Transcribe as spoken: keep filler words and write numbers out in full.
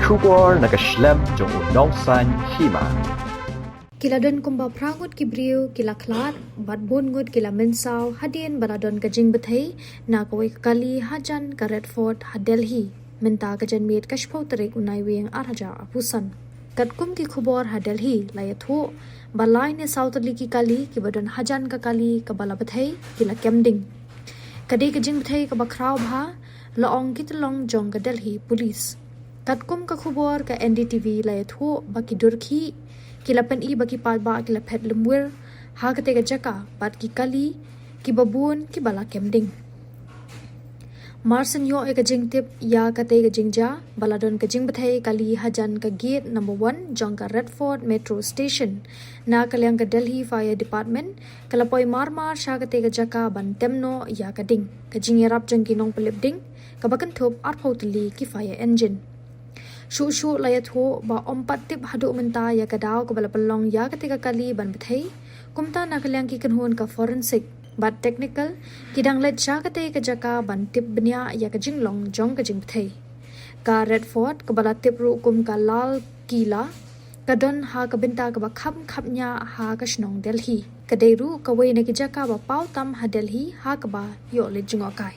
Khubor na ka shlem jong u nongsan hima. Ki la don kumba phra ngut ki briew ki la khlad bad bun ngut ki la mynsaw hadien ba la don ka jingbthei na kawei ka kali hajan ka Red Fort ha Delhi mynta ka janmiet ka shiphew tarik u Naiwieng ar hajar arphew san. Katkum ki khubor ha Delhi la ïathuh ba lai ne saw tylli ki kali kiba don hajan ka kali kaba la bthei ki la kem ding. Ka dei ka jingbthei kaba khraw bha, la ong ki tyllong jong ka Delhi Police. Katkum ka khubor ka N D T V la ïathuh ba ki dur khih ki la pyni ba ki paidbah ki la phet lymwir ha katei ka jaka bad ki kali kiba bun kiba la kem ding. Mar shen ïoh ïa ka jingtip ïa katei ka jingjia ba la don ka jingbthei kali hajan ka gate number one jong ka Red Fort Metro Station, na ka liang ka Delhi Fire Department ka la poi mar mar sha katei ka jaka ban tem noh ïa ka ding. Ka jingïarap jong ki nongpyllip ding kaba kynthup arphew tylli ki fire engine. Shuh shuh la ïathuh ba ym pat tip haduh mynta ïa ka daw kaba la pynlong ïa katei ka kali ban bthei. Kumta na ka liang ki kynhun ka forensic bad technical ki dang leit sha katei ka jaka ban tip bniah ïa ka jinglong jong ka jingbthei. Ka Red Fort kaba la tip ruh kum ka Lal Kila ka don ha ka bynta kaba kham khapngiah ha ka shnong Delhi. Ka dei ruh kawei na ki jaka ba paw tam ha Delhi ha kaba ïoh leit jngohkai.